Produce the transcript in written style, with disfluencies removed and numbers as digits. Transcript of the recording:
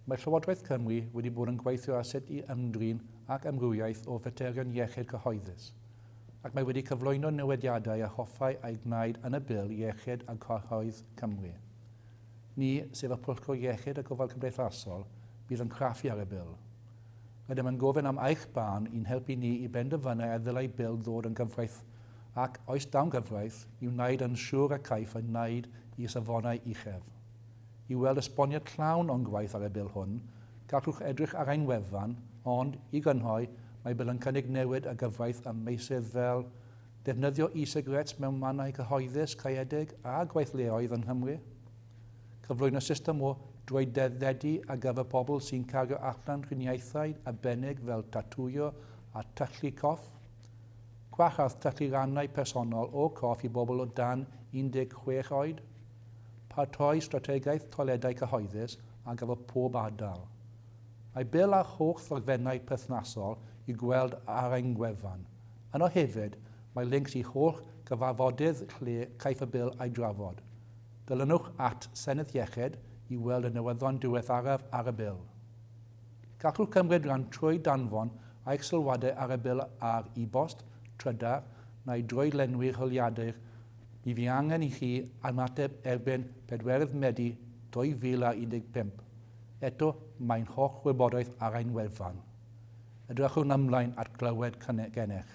Mae Llywodraeth Cymru wedi bod yn gweithio ar sut i ymdrin ag amrywiaeth o faterion iechyd cyhoeddus, ac mae wedi cyflwyno newidiadau a hoffai eu gwneud yn y Bil Iechyd a Cyhoedd Cymru. Ni, sef y Pwyllgor Iechyd a Gofal Cymdeithasol, bydd yn craffu ar y Bil. Rydym yn gofyn am eich barn i'n helpu ni i benderfynu a ddylai Bil ddod yn gyfraith ac, oes daw'n gyfraith, i wneud yn siŵr y caiff ei wneud i safonau uchaf. I weld esboniad llawn o'n gwaith ar y Bil hwn, gallwch edrych ar ein wefan, ond, i grynhoi, mae Bil yn cynnig newid y gyfraith ym meysydd fel defnyddio e-sigaréts mewn mannau cyhoeddus caeëdig a gweithleoedd yng Nghymru, cyflwyno system o drwyddedu ar gyfer pobl sy'n cario allan triniaethau arbennig fel tatŵio a tyllu coff, gwahardd tyllu rhannau personol o'r corff i bobl o dan 16 oed, Paratoi strategaeth toiledau cyhoeddus ar gyfer pob ardal. Mae Bil a'r holl ddogfennau perthnasol i'w gweld ar ein gwefan. Yno hefyd, mae lincs i holl gyfarfodydd lle caiff y Bil ei drafod. Dilynwch at Senedd Iechyd i weld y newyddion diweddaraf ar y Bil. Gallwch cymryd rhan trwy danfon eich sylwadau ar y Bil ar e-bost, trydar, neu drwy lenwi'r holiadur Mi fydd angen i chi ymateb erbyn pedwerydd Medi 2015. Eto, mae'n holl wybodaeth ar ein wefan. Edrychwn ymlaen at glywed gennych.